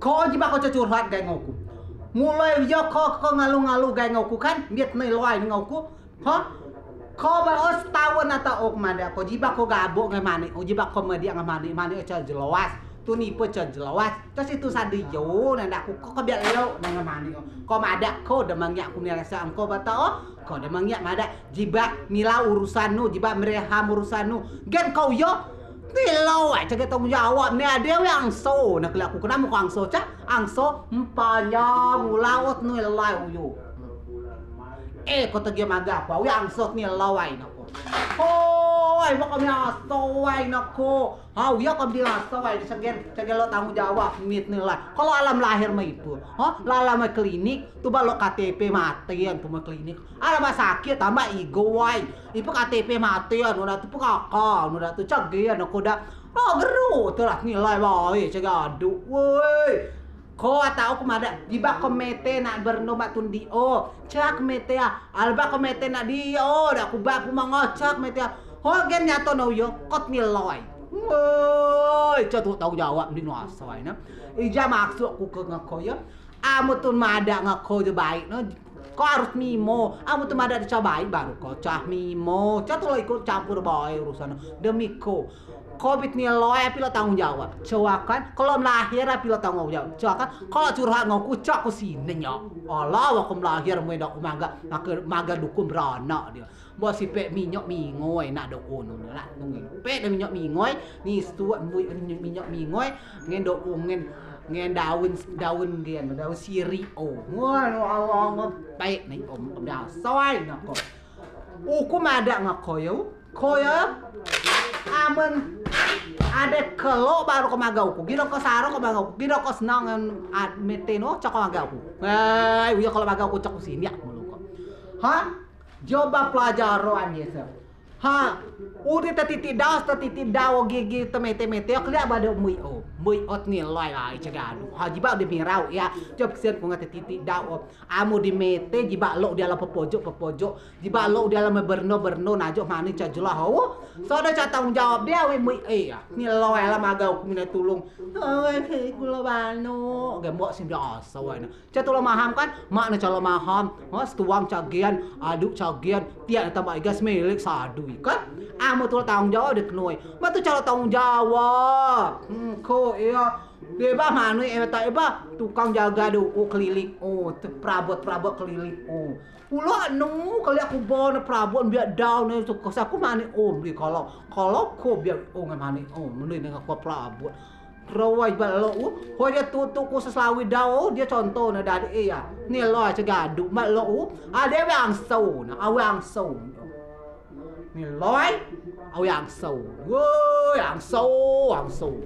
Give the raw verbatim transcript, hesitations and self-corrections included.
Ko jibeak ko coa curhat gai ngen uku. Muloi yo ko, ko ngalu-ngalu gai ngen uku kan, biet nilai ngen uku. Ha? Ko ba o setahun atau o kemada ko jibeak ko gabok ngen manik, o jibeak ko mediak ngen manik, manik o coa jeloas. Tun ipe coa jeloas. Coa si tun sadei yo, nadeak ku ko, ko biak lok ngen manik o. Ko madeak ko de mengiak ku nilai seang ko ba tau o. Ko de mengiak madeak jibeak milau urusan nu, jibeak mereham urusan nu. Gen ko yo. Nilai coa gen tanggung jawab ne ade we angso. Nak lak ku kena muko angso coa. Angso mpanya mula ot nilai uyo. Eh, ko tegi maga ko, we angso nilai nak ko. Hoi, bak kami aso wai nak ko. Ha, uyo kami aso wai, coa gen, coa gen lok tanggung jawab mit nilai. Kalau alam lahir mah itu, ha, lalau mai klinik, tu ba lok K T P matean, tu mai klinik. Alam sakit tambah igo wai. Ipe K T P matean, udah tu pekaka, udah tu coa gen, nak ko dah. Oh, geru, tu lah nilai bae, coa gen adu. Woi. Ko atau ku madeak, jibeak ko mete nak berno mak tun dio. Coa ku mete a, alba ko mete nak dio, dak ku ba ku mango coa ku mete a. Ho gen nyato no yo, kot nilai. Woi, coa tun tanggung jawab di nuasai na. Ijai maksud ku ke ngen ko yo. Amen tun madeak ngen ko je baik no. Ko harus mimo. Amen tun madeak de coa baik baru ko coa mimo. Coa tun lok ikut campur bae urusan no. Demi ko. Ko bit nilai api lok tanggung jawab. Coa kan, kalau melahir api lok tanggung jawab. Coa kan, kalau curhat ngen ku, coa ku sine nyo. Alah, wak ko melahir moi dak ku maga, maga, maga dukun beranak dio. Buat si pek minyok mingoi nak do o nu nak nungin. Pek de minyok mingoi, ni stuak mbui minyok mingoi, ngen do o ngen, ngen daun, daun gen, daun siri o. Wah, no awang pek ni om, om dasai nak ko. Uku madeak ngen ko yo. Ko yo, amen ade kelok baru ko magea uku. Giro ko saro ko magea uku. Giro ko senang ngen mete no, coa ko magea uku. Hei, uyo kalau magea uku coa ku siniak mulu ko. Ha? Coa ba pelajaran ye se. Ha? Udi tetitik dau, tetitik dau gigi temete-mete. Keliak ba de mui o. Mui ot nilai ai coa gen adu. Ha, jibeak udi mirau ya. Coa kesian ku ngen tetitik dau o. Amen di mete jibeak lok di alam pepojok-pepojok. Jibeak lok di alam berno-berno najok mani coa jelas o. Sodo coa tanggung jawab dio we mui e ya. Nilai alam magea uku minoi tulung. Oi, kulo bano. Gembok si biaso we ne. Coa tun lok maham kan? Mak ne coa lok maham. Ha, setuang coa gen, aduk coa gen, tiak ne tambah igas milik sadui kan? Amen tun lok tanggung jawab de kenoi. Mak tun coa lok tanggung jawab. Hmm, ko iya. Eba mano eba tak eba tukang jaga do o keliling o, perabot-perabot keliling o. Ulo nu keliak ku bo ne perabot biak dau ne tu kesaku mani o beli kalau, kalau ko biak o ngen mani o meni dengan ko perabot. Rawai ba lok u, ho dio tutuk ku seselawi dau, dio contoh ne dadi iya. Nilai coa gen adu ba lok u, ade we angso ne, awe angso. Nilai, awe angso. Woi, angso, angso.